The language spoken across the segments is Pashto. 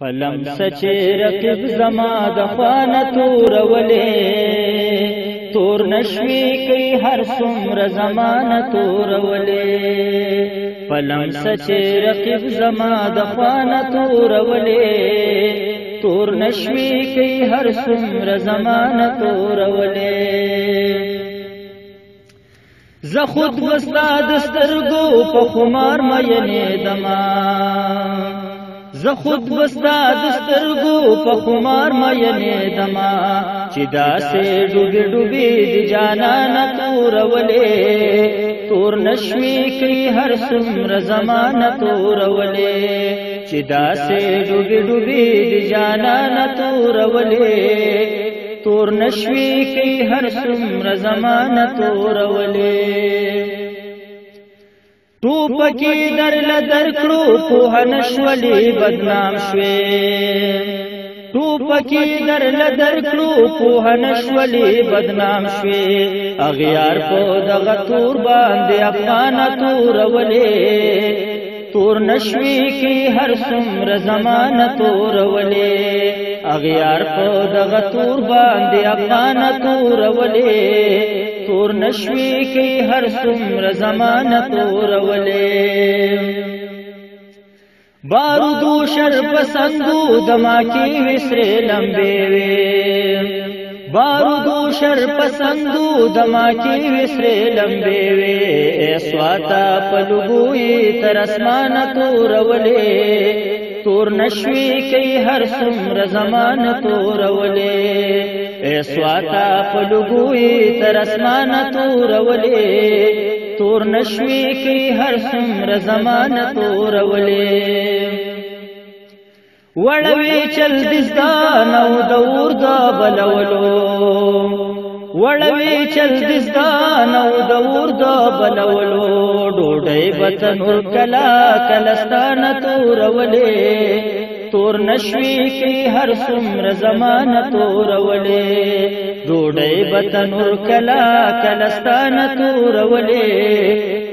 پلمسه چې رقیب زما د خوانه تورولې، تور نشوي کوي هر څومره زمانه تورولې. پلمسه چې رقیب زما د خوانه تورولې، تور نشوي کوي هر څومره زمانه تورولې. زه خود وستا د سترګو په خمار مینې دما، زه خود وستا د سترګو په خمار مینې دما، چې داسې ډوبې ډوبې د جانانه تورولې، تور نشوي کوي هر څومره زمانه تورولې. چې داسې ډوبې ډوبې د جانانه تورولې، تور نشوي کوي هر څومره زمانه تورولې. ټوپکې درله درکړو پوهه نشولې بدنام شوې، ټوپکې درله درکړو پوهه نشولې بدنام شوې. اغیار په دغه تور باندې افغانه تورولې، تور نشوي کی هر څومره زمانه تورولې. اغیار په دغه تور باندې افغانه تورولې، تور نشوي کی هر څومره زمانه تورولې. بارودو شر پسندو دماکی وسرې لمبې وې، بارودو شر پسندو دماکی وسرې لمبې وې. سواتا پلګوی تر اسمانه تورولې، تور نشوي کوي هر څومره زمانه تورولې. سواتا پلګوی تر اسمانه تورولې، تور نشوي کوي هر څومره زمانه تورولې. وړوي چل دزدان او د اور د بلولو، وړوي چل دزدان او د اور د بلولو. ډوډۍ به تنور کلا کلستانه تورولې، تور نشوي کوي هر څومره زمانه تورولې. ډوډۍ به تنور کلا کلستانه تورولې،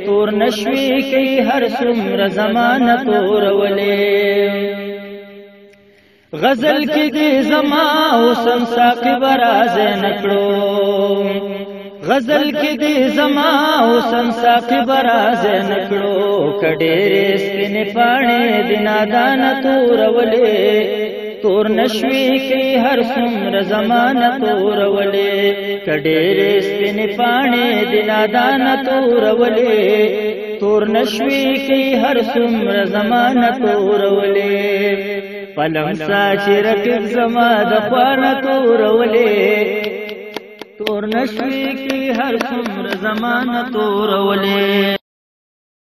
تور نشوي کوي هر څومره زمانه تورولې. غزل کې دې زما حسن ساقي براز نکړو، غزل کې دې زما حسن ساقي براز نکړو. کډېرې سپینې پاڼې د نادانه تورولې، تور نشوي کوي هر څومره زمانه تورولې. کډېرې سپینې پاڼې د نادانه تورولې، تور نشوي کوي هر څومره زمانه تورولې. پلمسا چې رقیب زما د خوانه تورولې، تور نشوي کوي هر څومره زمانه تورولې.